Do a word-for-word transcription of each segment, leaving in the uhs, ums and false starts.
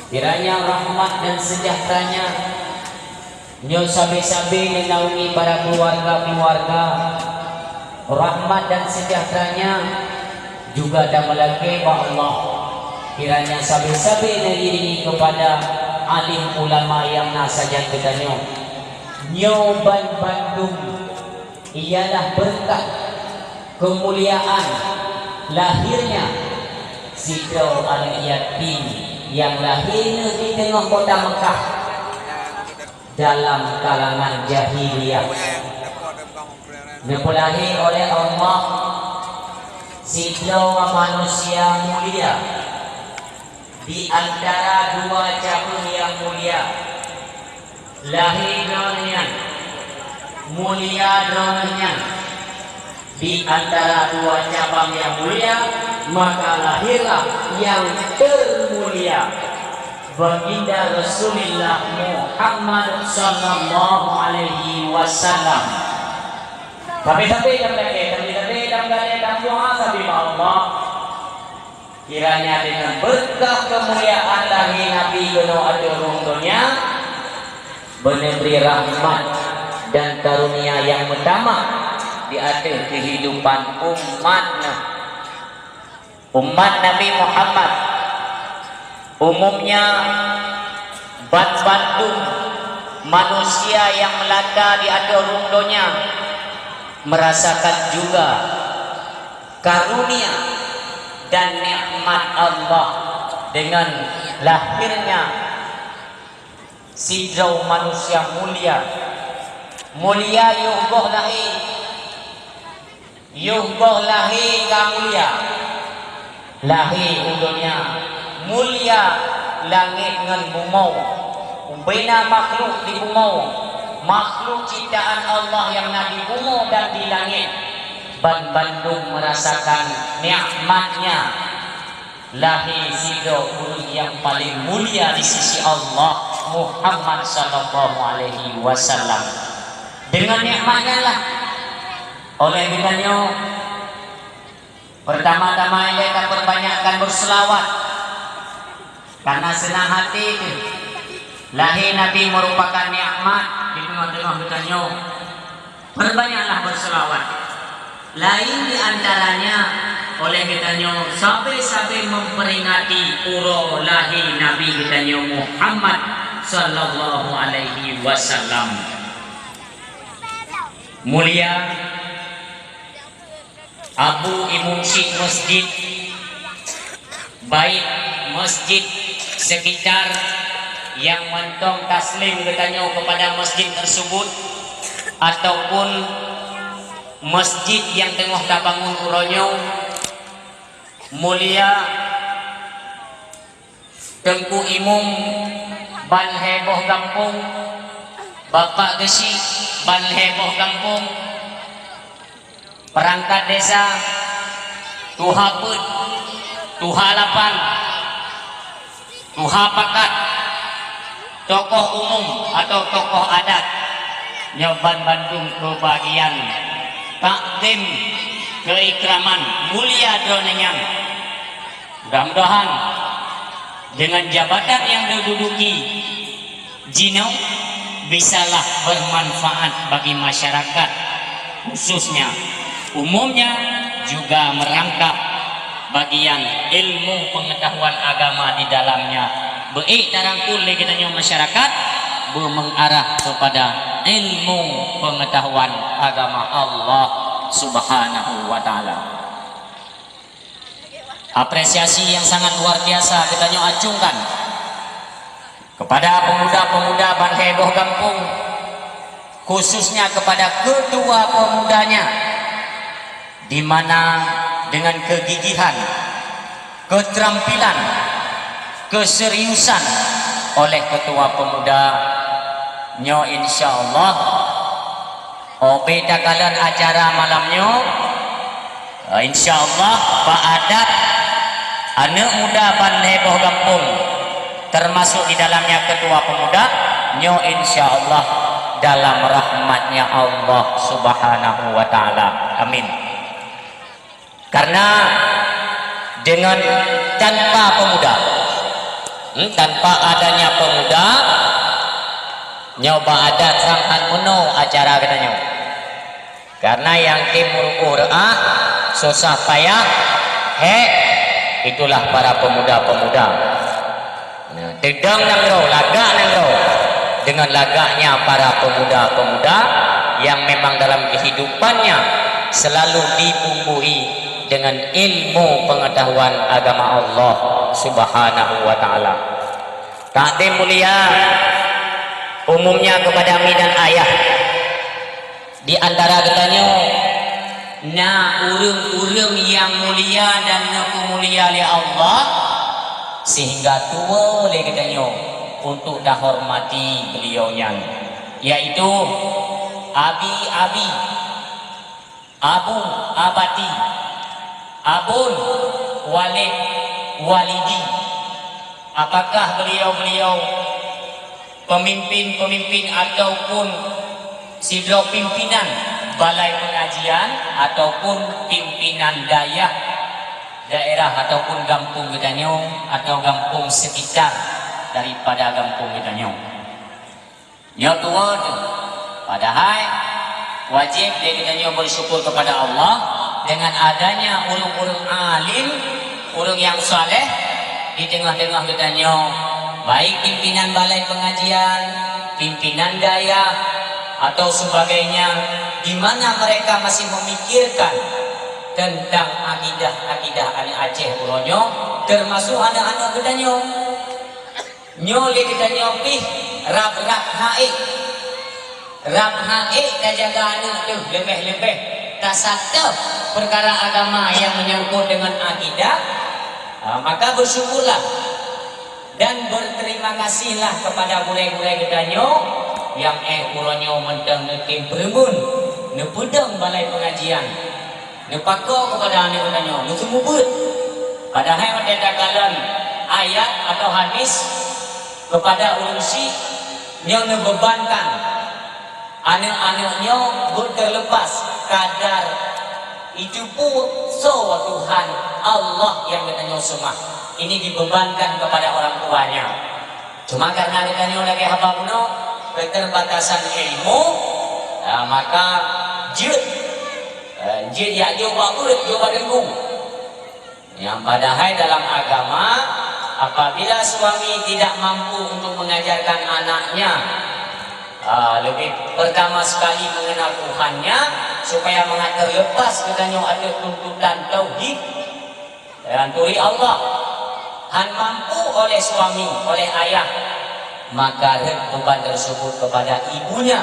Kiranya rahmat dan seujahteuranya nyoe sabe-sabe neunaungi para keuluwarga-keuluwarga. Rahmat dan seujahteuranya juga tameulakée bak Allah. Kiranya sabe-sabe neuiringi keupada alim ulama nyang na sajan geutanyoe. Nyoe ban bandum ialah beureukat keumuliaan lahirnya sidroe aneuëk yatim nyang lahé neuh di teungoh kota Meukah dalam kalangan jahiliyah. Neupeulahé oleh Allah sidroe manusia mulia di antara dua cabeueng nyang mulia. Lahé droeneuh nyan, mulia droeneuh nyan. Di antara dua cabang nyang mulia, maka lahirlah nyang teurmulia, Baginda Rasulullah Muhammad sallallahu alaihi wasallam. Tapi-tapi dan lagi, tapi-tapi dan lagi, dan doa sabi Allah. Kiranya deungon beureukat keumuliaan lahé Nabi keunoe ateueh rhueng donya, beuneubri rahmat dan karunia nyang meutamah di ateueh keuhidupan umat neuh. Umat Nabi Muhammad, umumnya ban bandum manusia nyang meulata di ateueh rhueng donya merasakan juga karunia dan nikmat Allah dengan lahirnya sidroe manusia mulia. Mulia yoh goh lahé, yoh goh lahé ka mulia. Lahé u donya mulia langét ngon bumoe. Ubena makhluk di bumoe, makhluk ciptaan Allah nyang na di bumoe dan di langét, ban bandum merasakan nikmatnya lahé sidroe ureuëng nyang paleng mulia di sisi Allah, Muhammad sallallahu alaihi wasallam. Deungon nikmat nyan lah, oleh geutanyoe, peurtama-tama ilée tapeubanyakkan beuseulawat. Karena seunang hati teuh, lahé Nabi meurupakan nikmat di teungoh-teungoh geutanyoe. Peubanyaklah beuseulawat. Laén di antaranya oleh geutanyoe sabe-sabe memperingati uroe lahé Nabi geutanyoe Muhammad sallallahu alaihi wasallam. Mulia Abu Imum Syik Masjid, baik masjid sekitar nyang mantong taslim geutanyoe kepada masjid tersebut, ataupun masjid nyang teungoh tabangun uroe nyoe, mulia Teungku Imum Ban Lhée Boh Gampông, Bapak Geuchik Ban Lhée Boh Gampông, perangkat desa, tuha peuet, tuha lapan, tuha pakat, tokoh umum atau tokoh adat, nyoe ban bandum keubagian takdim keuikraman mulia droeneuh nyan. Mudah-mudahan dengan jabatan nyang neududuki jinoe bisalah bermanfaat bagi masyarakat, khususnya umumnya juga merangkap bagian ilmu pengetahuan agama di dalamnya. Beuék tarangkul lé geutanyoe masyarakat beumengarah kepada ilmu pengetahuan agama Allah Subhanahu wa Ta'ala. Apresiasi yang sangat luar biasa geutanyoe acungkan kepada pemuda-pemuda Ban Lhée Boh Gampông, khususnya kepada ketua pemudanya, di mana dengan kegigihan, keterampilan, keseriusan oleh ketua pemuda nyoe, insya Allah, oh, beda kalon acara malam nyoe, eh, insya Allah, bak adat aneuk muda Ban Lhée Boh Gampông, termasuk di dalamnya ketua pemuda, nyoe insya Allah dalam rahmatnya Allah Subhanahu wa Ta'ala. Amin. Karena dengan tanpa pemuda, Hmm, tanpa adanya pemuda, nyoe bak adat sang han meunoe acara geutanyoe. Karena nyang tem meurugoh reuah, susah payah, hék, itulah para pemuda-pemuda. Nah, teudong nanggroe, lagak nanggroe. Dengan lagaknya para pemuda-pemuda yang memang dalam kehidupannya selalu dibumbui dengan ilmu pengetahuan agama Allah Subhanahu wa Ta'ala. Takdim mulia umumnya kepada mi dan ayah. Di antara geutanyoe na ureuëng-ureuëng nyang mulia dan neupeumulia lé Allah, sehingga tuwoe lé geutanyoe untuk tahormati beliau nyan, yaitu abi-abi, abu abati, abun walid walidi. Apakah beliau-beliau pemimpin-pemimpin ataupun sidroe pimpinan balai pengajian ataupun pimpinan dayah daerah ataupun gampông geutanyoe atau gampông sekitar daripada gampông geutanyoe? Nyoe tuwoe teuh. Padahai wajéb lé geutanyoe bersyukur kepada Allah dengan adanya ureuëng-ureuëng alim, ureuëng nyang saleh di teungoh-teungoh geutanyoe, baik pimpinan balai pengajian, pimpinan dayah, atau sebagainya, di mana mereka masih memikirkan tentang akidah-akidah aneuk Aceh uroe nyoe, termasuk aneuk-aneuk geutanyoe. Nyoe lé geutanyoe pih rab-rab haék. Rab haék tajaga aneuk teuh leubeh-leubeh tasatöh peukara agama nyang menyangkut deungon akidah, ah, maka beusyukurlah dan berterima kasihlah kepada gurée-gurée geutanyoe nyang éh uroe nyoe mantong neutem peureumeun, neupeudong balai pengajian. Neupakoe keupada aneuk geutanyoe, neuseumeubeuet. Padahai watée takalon ayat atau hadis keupada ureuëng syiek, nyoe neubeubankan aneuk-aneuk nyoe beuet teuleupah kadar jiteupeue soe Tuhan Allah nyang geutanyoe seumah. Ini dibebankan kepada orang tuanya. Cuma karena geutanyoe lagée haba bunoe, keterbatasan ilmu, ah, maka jeuet Eh, jeuet jak jok bak beuet, jok bak teungku. Nyang padahai dalam agama, apabila suami tidak mampu untuk mengajarkan anaknya, ah, lebih pertama sekali mengenal Tuhannya, supaya mangat terlepas geutanyoe ateueh tuntutan tauhid, dan turi Allah, han mampu oleh suami, oleh ayah, maka rhët beban tersebut kepada ibunya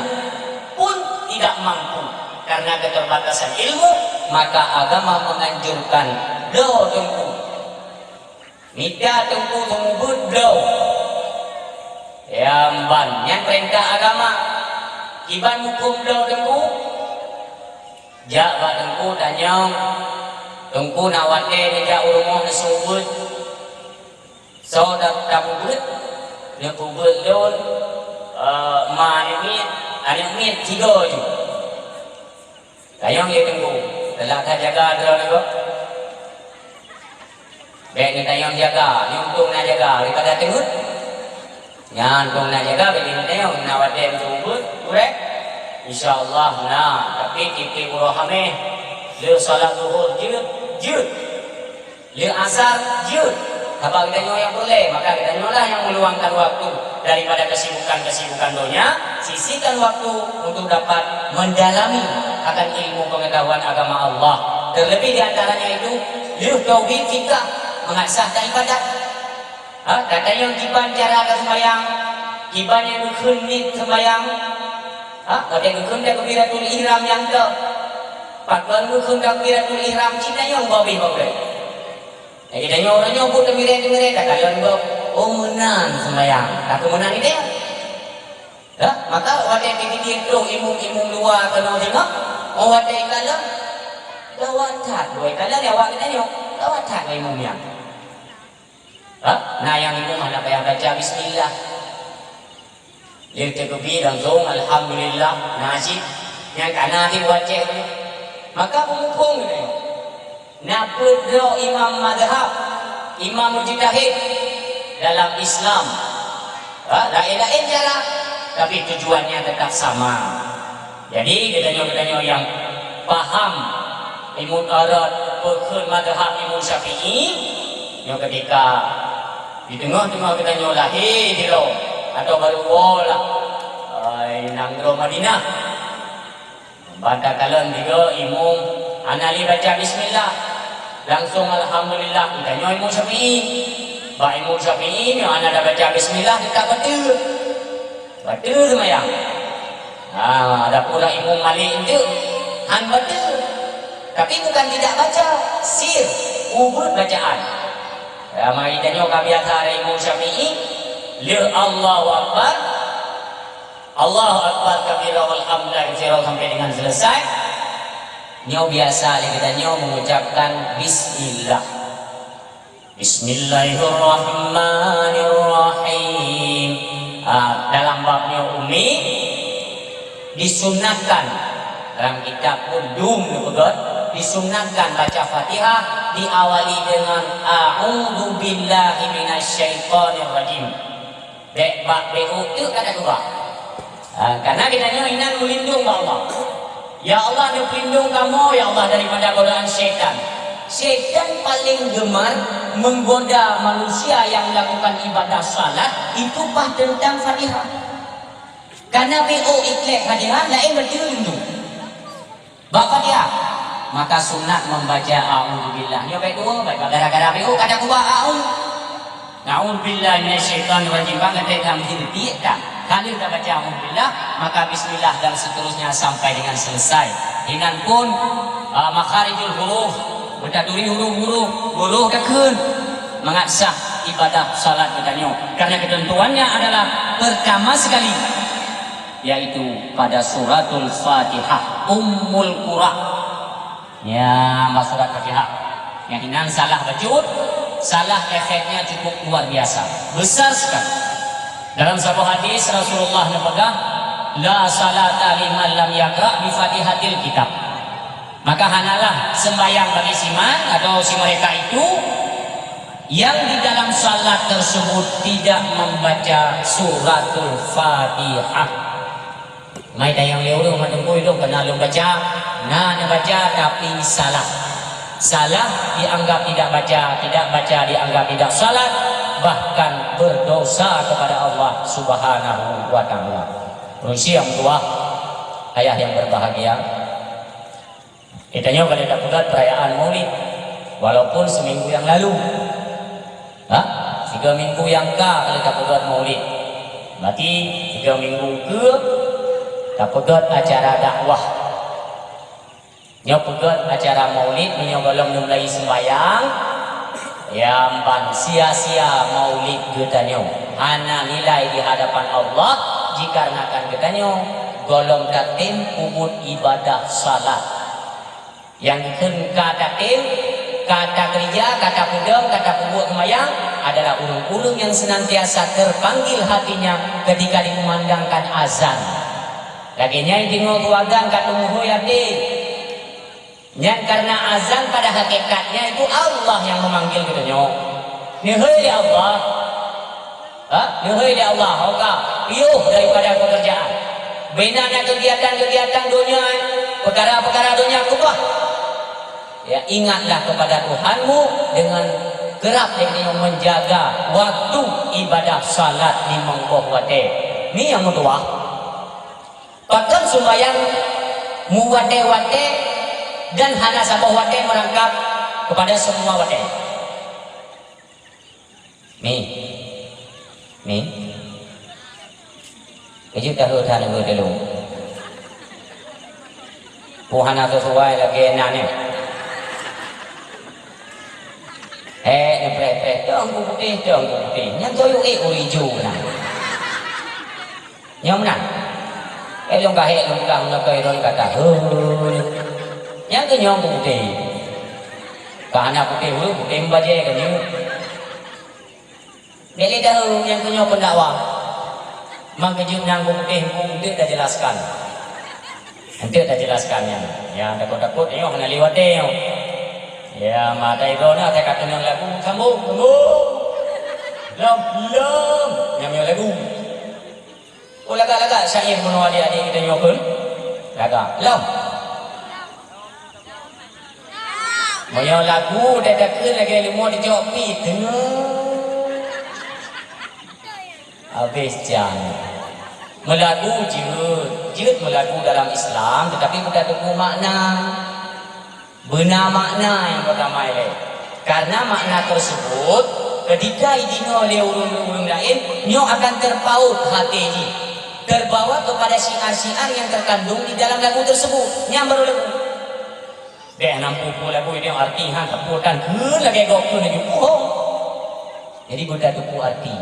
pun tidak mampu karena keterbatasan ilmu, maka agama menganjurkan bloe teungku. Mita teungku meubeuet bloe. Ya, ban, nyan peurintah agama. Kiban muphom bloe teungku? Jak bak teungku tanyong, "Teungku, na watée neujak u rumoh neuseumeubeuet, soe ta-, tapeubeuet?" Neupeubeuet lôn, eh, ma aneuk miet, aneuk miet tiga ju. Tanyong lé teungku, teulat that jaga droeneuh. Bék neutanyong jaga, nyoe untông na jaga daripada teungeut. Nyan untông na jaga, bék neutanyong, na watée meuteumeubuet, gurée. Insya Allah na, tapi tieb-tieb uroe Hameh, le salat Zuhur jeuet, jeuet. Le Asar jeuet. Sabab geutanyoe nyang peureulée, maka geutanyoe lah nyang meuluangkan waktu daripada kesibukan-kesibukan donya, sisihkan waktu untuk dapat mendalami akan ilmu pengetahuan agama Allah. Terlebih di antaranya itu, lheueh tauhid fiqah, mangat sah taibadat. Ha, gata nyang kiban cara taseumbahyang, kiban nyang geukheun niet seumbahyang. Ha, watée geukheun takbiratul ihram nyang ka. Pakon geukheun takbiratul ihram cit tanyong babeh babeh. Jadi tanyoe uroe nyoe buet teumirée-teumirée, takalon gob, oh, meunan seumbahyang, takheun meunan idéh. Dah, maka watée dididik troh imum-imum luwa keunoe singoh, oh, watée ikalon, gawat that, boh ikalon awak geutanyoe, gawat that imum nyan. Ha? Na nyang imum hana payah baca bismillah. Lheueh teukeubie langsong, alhamdulillah, na cit. Nyang ka na cit watée nyoe. Maka beumuphom geutanyoe. Na peuet droe imam mazhab, imam mujtahid. dalam Islam. Ha, laén-laén cara, tapi tujuannya tetap sama. Jadi, geutanyoe-geutanyoe nyang paham ilmu, eh, peue kheun mazhab Imam Syafi'i, nyoe ketika di teungoh-teungoh geutanyoe lahé sidroe atau barô woe lah, eh, nanggroe Madinah. Ban takalon tiga imum hana lé baca bismillah, langsung alhamdulillah, geutanyoe Imam Syafi'i. Bak Imam Syafi'i nyoe hana tabaca bismillah, teutab bateue. Bateue seumayang. Ha, adapun Imam Malik enteuk han bateue. Tapi bukan tidak baca, sir, ubeuet bacaan. Ya, mari tanyoe ka biasa lé Imam Syafi'i, le Allahu Akbar, Allahu Akbar kabira walhamdulillahi katsira sampai dengan selesai. Nyoe biasa lé geutanyoe mengucapkan bismillah. Bismillahirrahmanirrahim. Ah, dalam bab nyoe umi disunatkan, dalam kitab pun dum neupeugah, disunatkan baca Fatihah diawali dengan a'udzubillahi minasyaitonirrajim. Bék bak B O teuk ka takeubah. Ha, karena geutanyoe inan meulindong bak Allah. Ya Allah, neupeulindong kamoe, ya Allah, daripada godaan syaitan. Syaitan paling gemar menggoda manusia yang melakukan ibadah salat itu pas tentang Fatihah. Karena B O iklek Fatihah, laén beutôi lindong. Bak Fatihah, maka sunat membaca a'udzubillah. Nyoe baik dua, baik gara-gara B O ka takeubah a'u. A'udzubillahi minasyaitonirrajim. Bang kata dalam diri tiek dah. Kalau dah baca a'udzubillah, maka bismillah dan seterusnya sampai dengan selesai. Inan pun, ah, makharijul huruf, beutaduri huruf-huruf, huruf dakheun. Mangat sah ibadah salat geutanyoe. Karena ketentuannya adalah pertama sekali, yaitu pada suratul Fatihah, Ummul Qura. Ya, bak surat Fatihah. Nyang inan salah bacut, salah efeknya cukup luar biasa, besar sekali. Dalam saboh hadis Rasulullah neupeugah, "La salata liman lam yaqra bi Fatihatil Kitab." Maka hanalah sembahyang bagi si man atau si mereka itu yang di dalam salat tersebut tidak membaca suratul Fatihah. Mai tanyong lé ureueng, "Mak Teungku, ilôn ka na lôn baca?" Na neubaca, tapi salah. Salah dianggap tidak baca, tidak baca dianggap tidak salat, bahkan berdosa kepada Allah Subhanahu wa Ta'ala. Ureueng syiek meutuah, ayah yang berbahagia, geutanyoe ka lheueh tapeugöt perayaan Maulid, walaupun seminggu yang lalu. Ha? Tiga minggu nyang ka lheueh tapeugöt Maulid. Berarti tiga minggu keue tapeugöt acara dakwah. Nyoe peugöt acara Maulid, meunyoe gohlom neumulai sembahyang, ya, ban sia-sia Maulid geutanyoe. Hana nilai di hadapan Allah, jikarenakan geutanyoe gohlom tatem peubuet ibadah salat. Nyang dikheun ka tatem, ka takeurija, ka tapeudong, ka tapeubuet seumayang adalah ureueng-ureueng nyang senantiasa terpanggil hatinya ketika dikumandangkan azan. Lagèe nyan deungoe su azan ka teumeuhôi até. Nyan karena azan pada hakikatnya itu Allah yang memanggil geutanyoe. Neuhôi lé Allah. Ha? Neuhôi lé Allah, ho ka piôh daripada pekerjaan. Bina na kegiatan-kegiatan dunia, perkara-perkara dunia keubah. Ya, ingatlah kepada Tuhanmu dengan kerap dengan menjaga waktu ibadah salat limong boh watèe. Nyoe nyang meutuah. Pakon sumbayang muwatèe-watèe dan hana saboh watèe meurangkap kepada semua watèe. Mi. Mi. Keujeuet ka heuet that neubeuet lé lôn. Peue hana sesuai lagèe nan nyoe. Hèk neupreh-preh, "Teungku Putéh, Teungku Putéh." Nyan toyok ék ureueng ijo na. Nyoe meunan. Eh, lôn ka hék, lôn peugah meunyoe keu droeneuh ka tahôi. Nyang keu nyoe Teungku Putéh. Ka hana putéh ureueng, putéh mubajèe ka nyoe. Bèk lé tahôi nyang keu nyoe pendakwah. Mangkeujeuet nyang Teungku Putéh, Teungku Putéh tajelaskan. Eunteuk tajelaskan nyan. Ya, takot-takot nyoe hana lé watèe nyoe. Ya, maté droeneuh asai ka teunang lagu, sambung, sambung. Lom, lom. Nyang nyoe lagu. Oh, lagak-lagak syair bunoe adik-adik geutanyoe kheun. Lagak. Lom. Meunyoe lagu dak takheun lagèe leumo dijok pih teungeut. Habéh can. Meulagu jeuet, jeuet meulagu dalam Islam, tetapi beutateupeue makna. Beuna makna nyang peutama ilèe. Karena makna tersebut, ketika jideungoe lé ureueng-ureueng laén, nyoe akan terpaut até jih, terbawa kepada syiar-syiar yang terkandung di dalam lagu tersebut. Nyan baru lagu. Bèk hana peue-peue lagu nyoe arti han sapeue tan kheun lagèe gob kheun laju puhông. Jadi beutateupeue arti.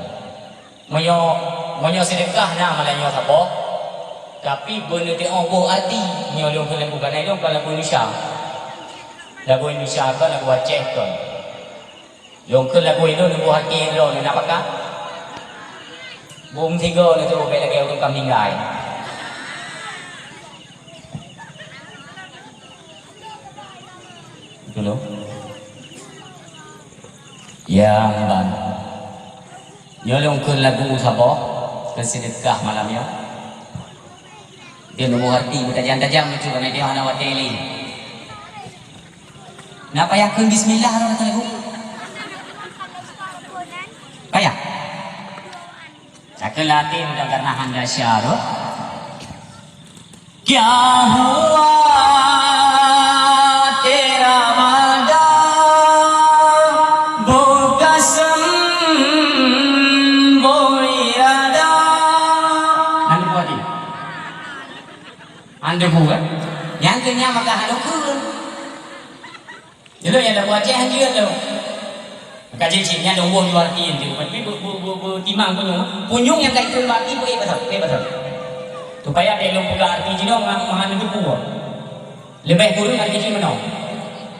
Meunyoe, meunyoe seudeukah na malam nyoe saboh, tapi beuneuteuk boh arti. Nyoe lôn kheun lagu, kana lôn kon lagu Indonesia. Lagu Indonesia kon, lagu Aceh kon. Lôn kheun lagu Indo, lagu hati droe na pakat. Bum tiga na tu bèk lagèe ureueng ka meuninggai. Dulu. Ya, ban. Nyoe lôn kheun lagu saboh, keu seudeukah malam nyoe. Dia nunggu hati, tajam-tajam macam mana dia hana watèe lé. Nak payah kheun bismillah atau kata lagu? Payah? Takheun latin dan karena handa syarut. Kya hua tera wada, wo kasam, wo irada. Nang buat ni. Anda buat. Nyang keu nyan maka hana kheun. Jadi nyang dak buat ceh hanjeuet tu. Maka jih cit nyan dong woe jual tin tu. Tapi bu, bu, bu, bu timang punyueng. Punyueng nyang kai kheun bak ti bu, eh, beutôi, eh, beutôi. Supaya dia lom peugah arti jinoe ngan, ngan teupeue. Leubeh kureueng arti jih meunoe.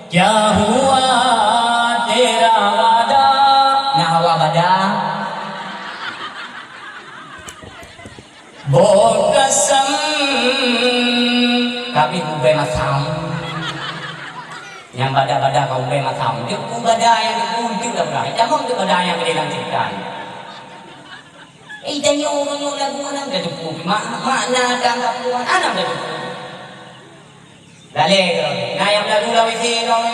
Kya hua tera wada? Nah, hua bada. Wo kasam, kami ubé masam. Nyang bada-bada ka ubé masam. Dia ku bada nyang ku itu dah bada. Kamu tu bada nyang gede dalam cerita ni. Eh, dan nyoe, nyoe lagu mana dah tu? Mak, makna dan kapuan anak dah tu. Lalé droe, na nyang meulagu lam W C droe.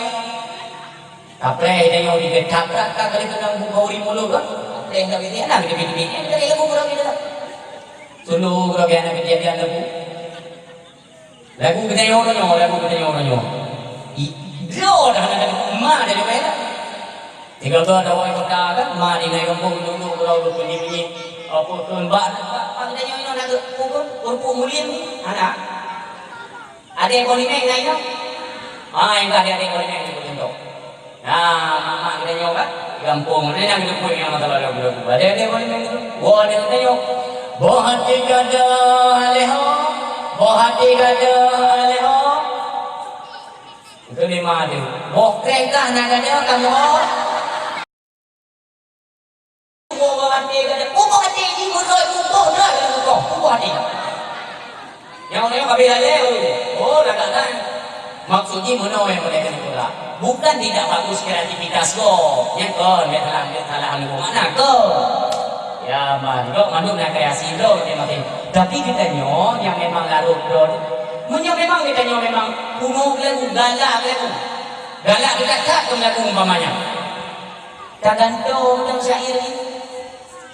Kapreh tanyoe di geutab rak ka kali keunong buka uri mulut kan. Kapreh lam W C, na geubi-geubi, eh, dari lagu droe gitu. Sulu droe biasa kejadian lagu. Lagu geutanyoe nyoe, lagu geutanyoe nyoe. I, droe dah na ma dari mana? Tiga belas tahun kota kan, ma di naik kampung dulu, droe bunyi-bunyi. Apa tu, bak, bak, bak geutanyoe nyoe na geu, apa tu, urpuk mulim, anak. Adék boh limeng na inoe? Ah, nyang ka adék-adék boh limeng nyoe contoh. Nah, mak-mak geutanyoe kan, di gampông, ni nyang geupeubuet nyang masalah lagu-lagu. Adék-adék boh limeng tu, boh adék geutanyoe. Boh até gada aleho, boh até gada aleho. Itu lima tu. Boh kreh kah na gada kamoe? Kuboh até gata, kuboh até jih meunoe, kuboh droe keuneuk kuboh, kuboh até. Nyang meunoe habéh lalée, oh, lagak nyan. Maksud jih meunoe nyang boleh keuneuk peugah. Bukan tidak bagus kreativitas gob. Nyan kon, nyan salah, nyan salah anu makna kon. Ya, man, gob mandum nyang kreasi droe maté-maté. Tapi geutanyoe nyang memang larot droe. Meunyoe memang geutanyoe memang pungo geutanyoe galak geutanyoe. Galak geutanyoe that keu meulagu umpamanya. Tagantoe dalam syair itu.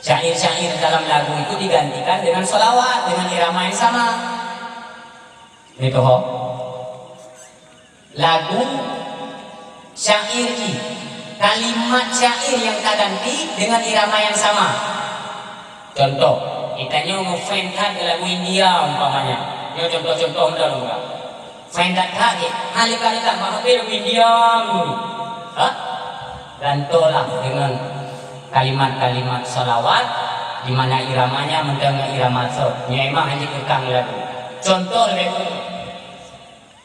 Syair-syair dalam lagu itu digantikan dengan salawat, dengan irama yang sama. Itu ho. Lagu, syair i, kalimat syair yang taganti dengan irama yang sama. Contoh, geutanyoe ngefan that keu lagu India umpamanya. Nyoe contoh-contoh meunan. Fan that-that jih, hana leuka-leuka, bak H P diam dulu. Ha? Gantoe lah dengan kalimat-kalimat salawat, di mana iramanya mantong ngon irama sot. Nyoe memang hana jeuet keu kang lagu. Contoh lagée nyoe.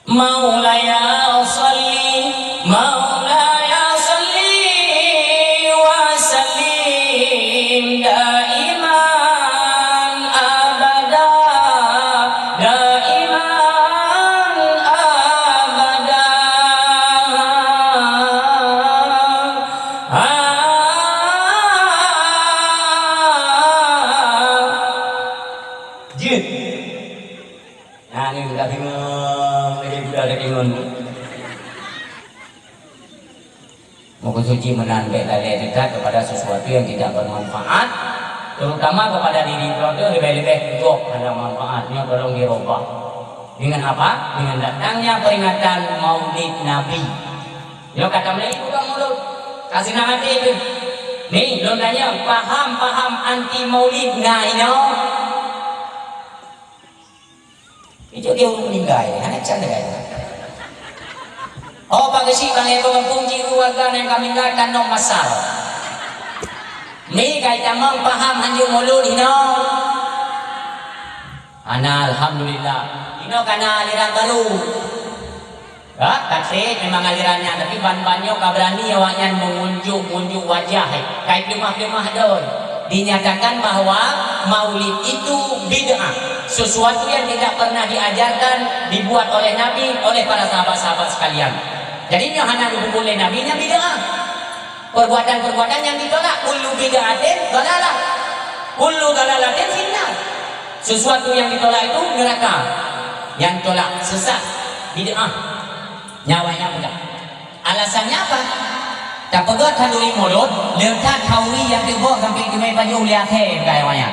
Maulaya shalli, Maulaya shalli wa sallim daiman abada, daiman abada. Jadi budak ada ingon. Meukeusut jih meunan bèk lalè teutat kepada sesuatu yang tidak bermanfaat, terutama kepada diri droe teuh leubeh-leubeh gob hana manfaat. Nyoe tolong dirobah. Dengan apa? Dengan datangnya peringatan Maulid Nabi. Nyoe ka tamulai buka mulut. Ka seunang até teuh. Ni, lôn tanyong, paham-paham anti Maulid na inoe? Itu dia ureueng meninggai, hana can lagèe nyan. Oh, Pak Geuchik, Bang Ebo, Gampông Jiru, warga nyang ka meninggai ka nom masal. Ni ka itamong paham hanjeuet mulod inoe. Hana, alhamdulillah. Inoe ka na aliran baru. Ha, ka trép memang aliran nyan, tapi ban-ban nyoe ka beurani awaknyan meungunjuk-ngunjuk wajah, eh, ka ipeuleumah-peuleumah doi. Dinyatakan bahwa maulid itu bid'ah, sesuatu yang tidak pernah diajarkan, dibuat oleh Nabi, oleh para sahabat-sahabat sekalian. Jadi, nyoe hana geupeubuet lé Nabi, nyan bid'ah. Perbuatan-perbuatan yang ditolak, kullu bid'atin dalalah, kullu dalalatin finnar. Sesuatu yang ditolak itu neraka. Yang ditolak sesat, bid'ah. Nyan awaknyan peugah. Alasannya apa? Tapeugah khanduri mulod, le that khanduri nyang teuboh sampoe teumé pajoh lé asèe, peugah awaknyan.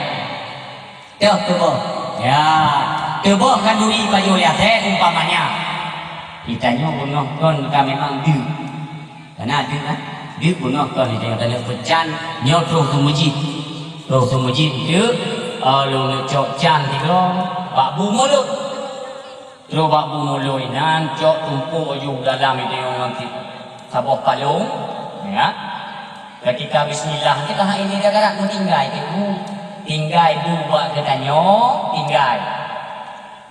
Teuh teuboh. Ya, teuboh khanduri pajoh lé asèe umpamanya. Geutanyoe beungoh kon ka memang deuk. Kana deuk, kan? Deuk beungoh kon geutanyoe, taneuk peucan, nyoe troh seumeujid. Troh seumeujid deuk, oh, lôn cok can sidroe bak bu mulod. Troh bak bu mulod inan cok tumpôk laju dalam idéh ngon si-, saboh palông, ya. Ketika bismillah, kita ha ini dia galak meutinggai, ibu. Tinggai bu bak geutanyoe, tinggai.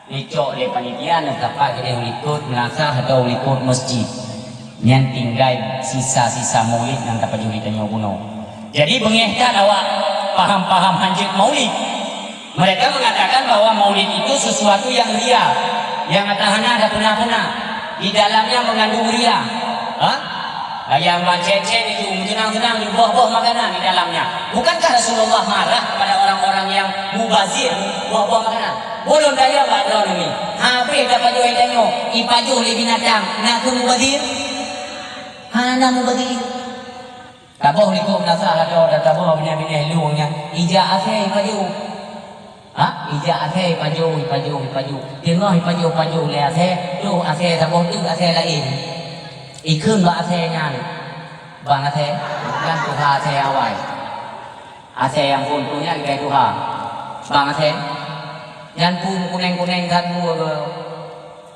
Dicok lé panitia, neusapat idéh u likot meulasah atau u likot masjid. Nyan tinggai sisa-sisa maulid nyang tapajoh geutanyoe bunoe. Jadi beungéh that awak paham-paham hanjeuet maulid. Mereka mengatakan bahwa maulid itu sesuatu yang ria, yang ata hana ada peuna-peuna. Di dalamnya mengandung ria. Ha? Ayam bancén-cén itu, senang-senang, boh-boh makanan di dalamnya. Bukankah Rasulullah marah kepada orang-orang yang mubazir, boh-boh makanan? Bolon daya bak droeneuh nyoe. Habéh tapajoh geutanyoe, ipajoh lé binatang, na kheueh mubazir? Hana mubazir. Taboh likot meunasah lakoe dan taboh binéh-binéh lueng nyan, ijak asèe ipajoh. Ha? Ijak asèe ipajoh, ipajoh, ipajoh. Teungoh ipajoh-pajoh lé asèe, troh asèe saboh teuk asèe laén. Ikheun bak asèe nyan, "Bang asèe, nyan tuha asèe awai." Asèe nyang phôn-phôn nyan keu tuha. "Bang asèe, nyan peue meukunèng-kunèng that peue?"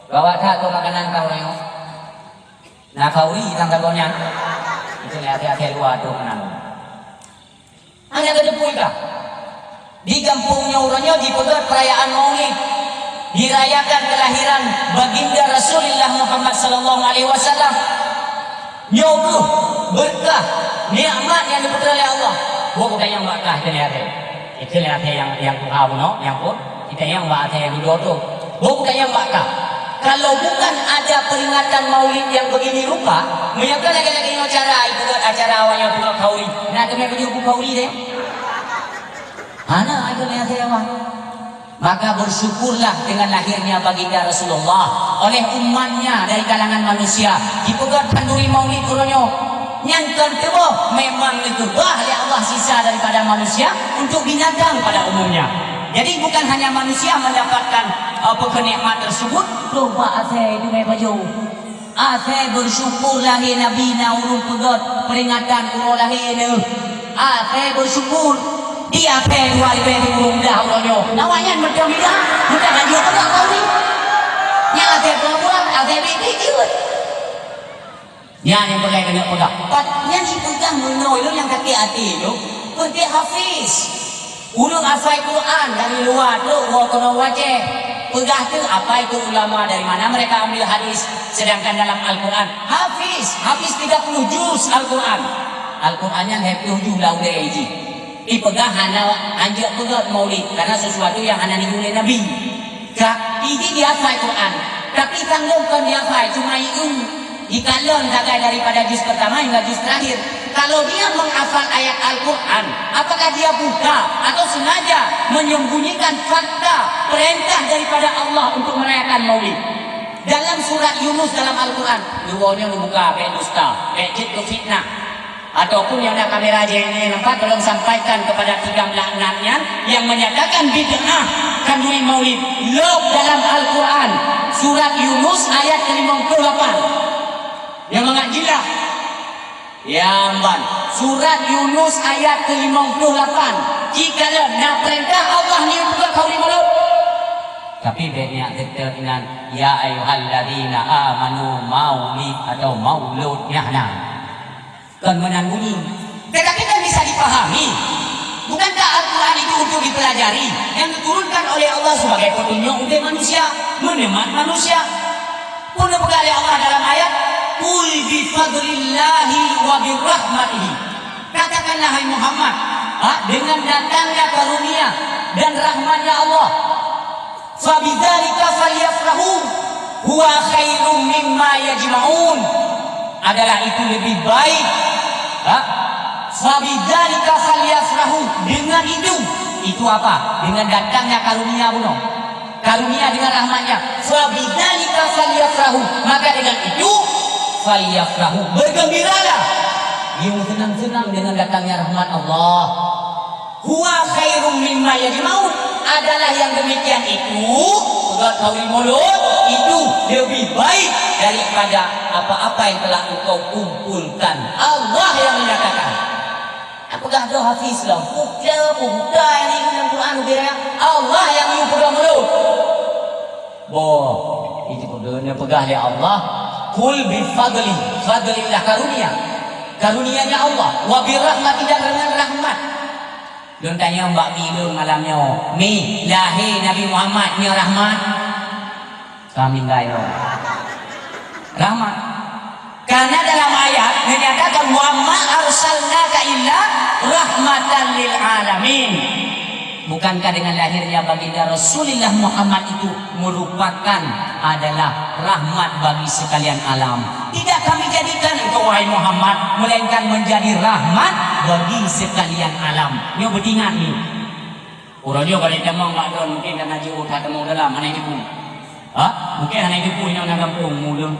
"Gawat that keu makanan kah uroe nyoe." Na khanduri nyang saboh nyan. Itu lé asèe-asèe luwa tu meunan. Hana geuteupeue kah? Di gampông nyoe uroe nyoe jipeugöt peurayaan Maulid, dirayakan kelahiran Baginda Rasulullah Muhammad sallallahu alaihi wasallam. Nyoe keuh beureukat, nikmat nyang geupeutrön lé Allah. Boh geutanyoe bak kah keu lé asèe. Itu lé asèe nyang, nyang tuha bunoe, nyang phôn. Geutanyoe bak asèe nyang dudoe tu. Boh geutanyoe bak kah. Kalau bukan ada peringatan Maulid yang begini rupa, meunyoe kon lagèe-lagèe nyoe cara ipeugöt acara awaknyoe peugöt khanduri, na teumé pajoh bu khanduri deh. Hana, itu lé asèe awai. Maka bersyukurlah dengan lahirnya Baginda Rasulullah oleh umatnya dari kalangan manusia. Jipeugöt khanduri Maulid uroe nyoe. Nyan kon teuboh, memang neukeubah lé Allah sisa daripada manusia untuk binatang pada umumnya. Jadi, bukan hanya manusia mendapatkan, eh, peue kheun nikmat tersebut, troh bak asèe teumé pajoh. Asèe bersyukur lahé Nabi na ureueng peugöt peringatan uroe lahé neuh. Asèe bersyukur. Di asèe dua ribèe ribu mudah uroe nyoe. Awaknyan meuteumila, mudah laju peugah khanduri. Nyan asèe peubuet, asèe biet-biet jeuet. Nyan nyang peureulèe keuneuk peugah. Pat nyan jipeugah meunyoe lôn nyang sakét até lôn, peugah Hafiz. Ureueng hafai Quran dari luwa trok woe keunoe u Aceh. Peugah teuh apa itu ulama, dari mana mereka ambil hadis, sedangkan dalam Al-Quran, Hafiz, Hafiz tiga puluh juz Al-Quran. Al-Quran nyan lhèe ploh juz lam ulèe jih. Ipeugah hana, hanjeuet peugöt Maulid, karena sesuatu yang hana neuyue lé Nabi. Ka, iji jihafai Quran, tapi tanggông kon jihafai, cuma ieu, ikalon sagai daripada juz pertama hingga juz terakhir. Kalau dia menghafal ayat Al-Quran, apakah dia buta atau sengaja menyembunyikan fakta perintah daripada Allah untuk merayakan Maulid? Dalam Yunus dalam Al-Quran. Dua nyoe neubuka, bèk dusta, bèk jeuet keu fitnah. Ataupun nyang na kamera jih nyoe nampak, tolong sampaikan kepada tiga laknat nyan yang menyatakan bid'ah khanduri maulid. Lok dalam Al-Quran, surat Yunus ayat ke lima puluh lapan. Nyang mangat jilah. Nyang ban, surat Yunus ayat ke lima puluh lapan. Jikalon na peurintah Allah nyoe buka khanduri maulid. Tapi bèk nyak teutek inan, "Ya ayyuhalladzina amanu maulid" atau "maulud" nyan hana. Kon meunan bunyi. Tetapi kan bisa dipahami. Bukankah Al-Quran itu untuk dipelajari, yang diturunkan oleh Allah sebagai petunjuk untuk manusia, meneman manusia? Pun dipeugah lé Allah dalam ayat, "Qul bi fadlillahi wa bi rahmatihi." Katakanlah, hai Muhammad, ha, dengan datangnya karunia dan rahmatnya Allah. "Fabidzalika falyafrahu huwa khairum mimma yajma'un." Adalah itu lebih baik. Ha? "Fabidzalika falyafrahu." Dengan itu. Itu apa? Dengan datangnya karunia bunoe. Karunia dengan rahmatnya. "Fabidzalika falyafrahu." Maka dengan itu, falyafrahu. Bergembiralah. Yue senang-senang dengan datangnya rahmat Allah. "Huwa khairum mimma yajma'un." Adalah yang demikian itu, peugah khanduri maulud, itu lebih baik daripada apa-apa yang telah engkau kumpulkan. Allah yang menyatakan. Peugah droe hafiz lom. Peugah buta ini dalam Quran, udah Allah yang yue peugah maulud. Boh, itu peugah, peugah lé Allah, "Qul bi fadli", fadlillah, karunia. Karunianya Allah, "wa bi rahmati", dan dengan rahmat. Lôn tanyong bak mi lôn malam nyoe, "Mi, lahé Nabi Muhammad nyoe rahmat?" Ka meuninggai lom. Rahmat. Karena dalam ayat menyatakan, "Wa ma arsalnaka illa rahmatan lil alamin." Bukankah dengan lahirnya baginda Rasulullah Muhammad itu merupakan adalah rahmat bagi sekalian alam? Tidak kami jadikan engkau, wahai Muhammad, melainkan menjadi rahmat bagi sekalian alam. Nyoe beutingat ni. Uroe nyoe bak tamong bak droe mungkin ka na jiôh that tamong dalam, hana jiteupeue. Ha? Mungkin hana jiteupeue nyoe na gampông ulôn.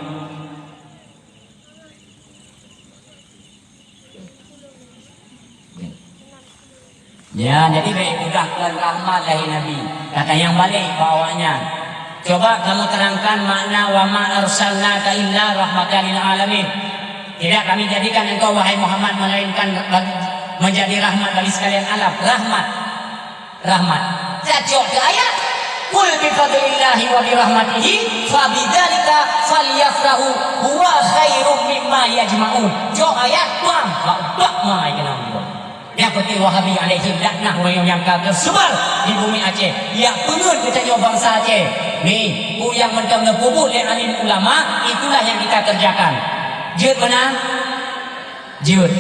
Ya, jadi bèk peugah kon rahmat lahé Nabi. Kata nyang balek bak awaknyan. Coba kamu terangkan makna "Wa ma arsalnaka illa rahmatan lil alamin". Tidak kami jadikan engkau, wahai Muhammad, melainkan bagi, menjadi rahmat bagi sekalian alam. Rahmat. Rahmat. Cocok keu ayat. "Qul bi fadlillahi wa bi rahmatihi fa bidzalika falyafrahu huwa khairum mimma yajma'un." Jok ayat, bang, bak, bak, mai keunong. Nyang peunteng Wahabi alaihim laknah, ureueng nyang ka teusebar di bumi Aceh. Nyang peungeut geutanyoe bansa Aceh. Ni, peue nyang mantong neupeubuet lé alim ulama, itulah yang kita kerjakan. Jeuet meunan? Jeuet.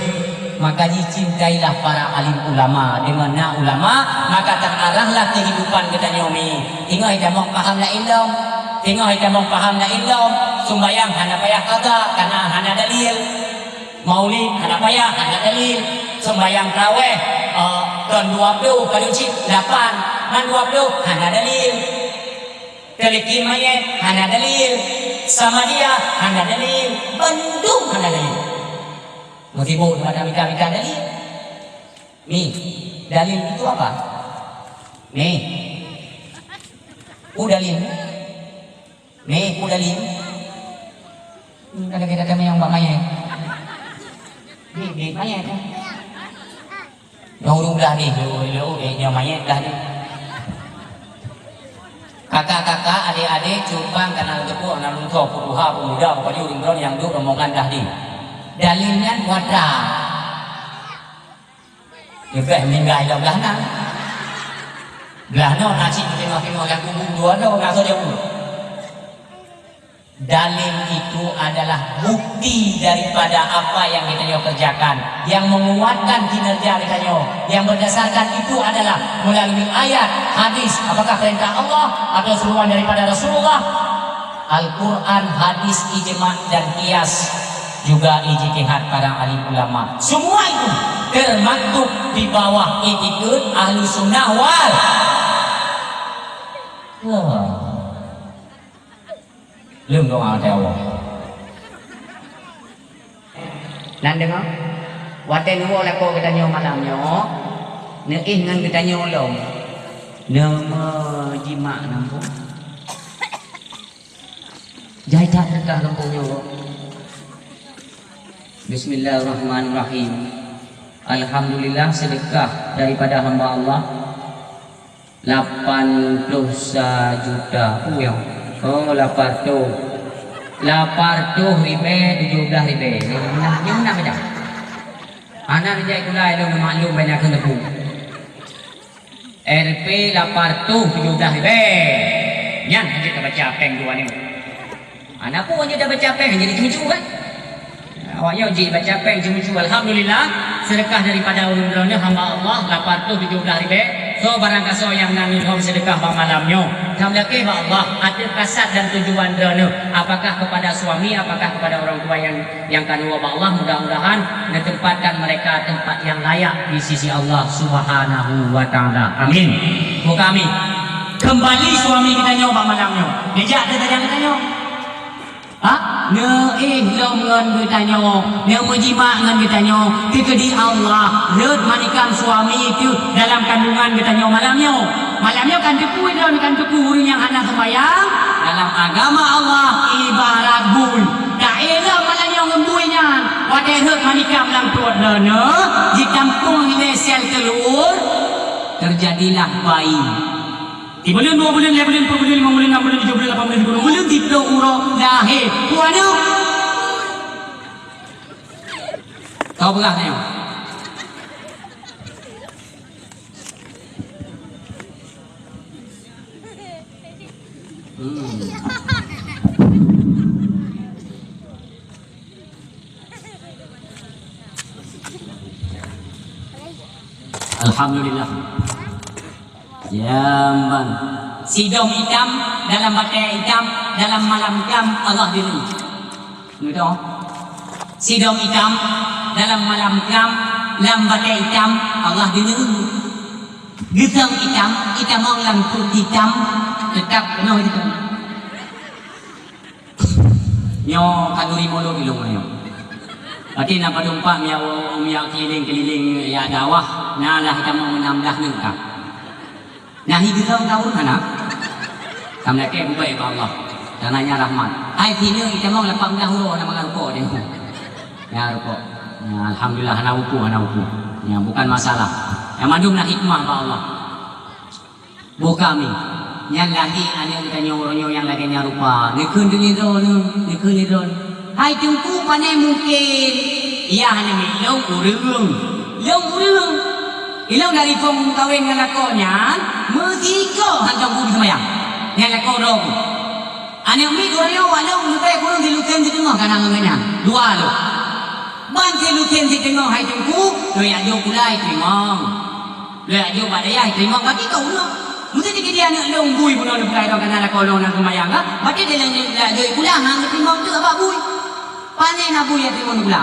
Maka jih cintailah para alim ulama. Deungon na ulama, maka teuarahlah kehidupan geutanyoe mi. Teungoh tamong paham laén lom. Teungoh tamong paham laén lom. Sumbayang hana payah qadha, karena hana dalil. Maulid hana payah, hana dalil. Sumbayang tarawih, eh, kon dua ploh, padum cit lapan, ngon dua ploh, hana dalil. Talkin mayét, hana dalil. Samadiyah, hana dalil. Bandum hana dalil. Meusibuk mata minta-minta dalil. Ni, dalil itu apa? Ni. Peue dalil? Ni, peue dalil? Hmm, ada kita tanya yang bak mayét. Di, di mayét, eh. Nyang ureueng blah deh, lé, lé, lé, nyang mayét blah deh. Kakak-kakak, adék-adék, cumpang, kana lôn teupeu, hana lôn soe, peutuha, peumuda, peupaju, ureueng droe nyang duek rombongan blah deh. Dalil nyan muat that. Leubeh meuninggai lam blah na. Blah noe na cit peutimah-timah lam kubu dua droe, na soe jaweueb. Dalil itu adalah bukti daripada apa yang geutanyoe kerjakan, yang menguatkan kinerja geutanyoe. Yang berdasarkan itu adalah melalui ayat, hadis, apakah perintah Allah atau seruan daripada Rasulullah, Al-Quran, hadis, ijma, dan qiyas, juga ijtihad para alim ulama. Semua itu termaktub di bawah itikad Ahlussunnah wal. Wah. Lheueh doa watèe awai. Nan deungö, watèe neuwoe lakoe geutanyoe malam nyoe, neuéh ngon geutanyoe lom, neumeujimak nam phon. Jai that teuka gampông nyoe. Bismillahirrahmanirrahim. Alhamdulillah, seudeukah daripada hamba Allah. Lapan ploh sa juta. Uyong. Oh, lapan reutôh. Lapan reutôh ribèe tujoh blah ribèe. Nyoe meunan, nyoe meunan baca. Hana neujak gulai lôn, maklum banyak keuneuk bu. R P lapan reutôh tujoh blah ribèe. Nyan hana tabaca péng dua nyoe. Hana peue, hana tabaca péng, jadi cucu kan? Awak nyoe jibaca péng cucu. Alhamdulillah, seudeukah daripada ureueng droeneuh hamba Allah, lapan reutôh tujoh blah ribèe. Soe barangkasoe nyang na ngon lôn seudeukah bak malam nyoe, tameulakèe bak Allah ateueh kasad dan tujuan droeneuh, apakah kepada suami, apakah kepada orang tua yang, yang ka neuwoe bak Allah, mudah-mudahan neutempatkan mereka tempat yang layak di sisi Allah Subhanahu wa Ta'ala. Amin. Buka amin. Kembali suami geutanyoe bak malam nyoe. Neujak teuh tajak geutanyoe. Ha? Neuéh lom ngon geutanyoe, neumeujimak ngon geutanyoe, teukeudi Allah rhot manikam suami teuh dalam kandungan geutanyoe malam nyoe. Malam nyoe kan teupeue droeneuh, kan teupeue ureueng nyang hana seumayang, dalam agama Allah ibarat bui. Taéh lom malam nyoe ngon bui nyan, watèe rhot manikam lam pruet droeneuh, jitampông lé sel teulur, teujadilah bayi. Sibuleuen, dua buleuen, lhèe buleuen, peuet buleuen, limong buleuen, nam buleuen, tujoh buleuen, lapan buleuen, sikureueng buleuen, siplôh uroe lahé. Peue aneuk? Kau peugah tanyoe. Hmm. Alhamdulillah. Jamban. Sidom itam dalam batèe itam, dalam malam itam Allah deungoe. Beutôi? Sidom itam dalam malam itam, lam batèe itam, Allah deungoe. Geutong itam, itamong lam pruet itam, teutap keunoe itam. Nyoe khanuri mulod ilôn nyoe. Berarti na padum pat meunyo, meunyo keliling-keliling jak dakwah, na lah itamong meunambah nyoe ka. Na hi geutong tahun hana. Ka meulakèe bubèe bak Allah. Kareuna nyan rahmat. Hai sineuk itamong lapan blah uroe na mangat rukok deh. Nyan rukok. Nyan, alhamdulillah, hana upu, hana upu. Nyan bukan masalah. Nyan mandum na hikmah bak Allah. Boh kami, nyan lahé aneuk geutanyoe uroe nyoe nyang lagèe nyan rupa. Neukheun deungon droeneuh, neukheun lé droeneuh. Hai Teungku, pané mungken? Yah, hana ilôn ureueng. Ilôn ureueng. Ilôn dari phôn meukawen ngon lakoe nyan, meusiko hantom ku seumayang. Nyan lakoe droe ku. Aneuk miet uroe nyoe wak lôn leubeh kureueng silusen siteungoh ka na ngon gobnyan. Dua lôn. Ban silusen siteungoh hai Teungku, lôn jak jok pula teurimong. Lôn jak jok bak dayah teurimong, bagi keu uroe. Meuseuti keu di aneuk lôn bui bunoe lôn peugah droe kana lakoe lôn na seumayang ka, bagi di lôn jak jok pula hana geuteurimong teuk bak bui. Pané na bui jak teurimong pula.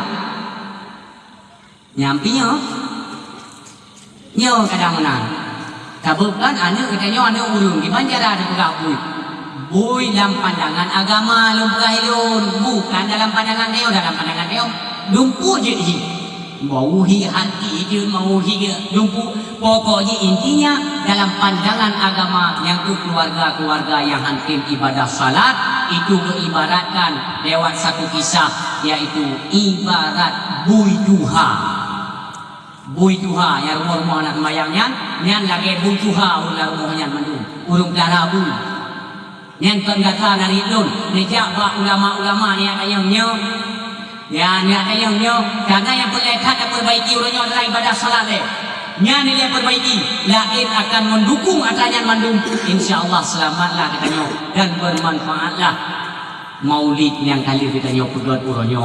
Nyan pih nyoe. Nyoe kadang meunan. Sabab kan aneuk geutanyoe aneuk ureueng, kiban cara teupeugah bui. Bui lam pandangan agama lôn peugah lôn, bukan dalam pandangan tanyoe, dalam pandangan tanyoe dumpeue jeuet jih. Meuuhi hati jeuet, meuuhi dumpeue. Pokok jih intinya dalam pandangan agama nyang keu keluarga-keluarga nyang hantom ibadah salat, itu geuibaratkan lewat satu kisah, yaitu ibarat bui tuha. Bui tuha, nyang rumoh-rumoh hana seumayang nyan, nyan lagèe bui tuha ureueng lam rumoh nyan mandum, ureueng peulahra bui. Nyan kon gata na riet lôn, neujak bak ulama-ulama neujak tanyong nyoe. Ya, neujak tanyong nyoe, karena nyang peureulèe that tapeurbaiki uroe nyoe adalah ibadah salat lé. Nyan neujak peurbaiki, laén akan meudukung atra nyan mandum. Insya Allah, seulamatlah geutanyoe dan bermanfaatlah maulid nyang ka lheueh geutanyoe peugöt uroe nyoe.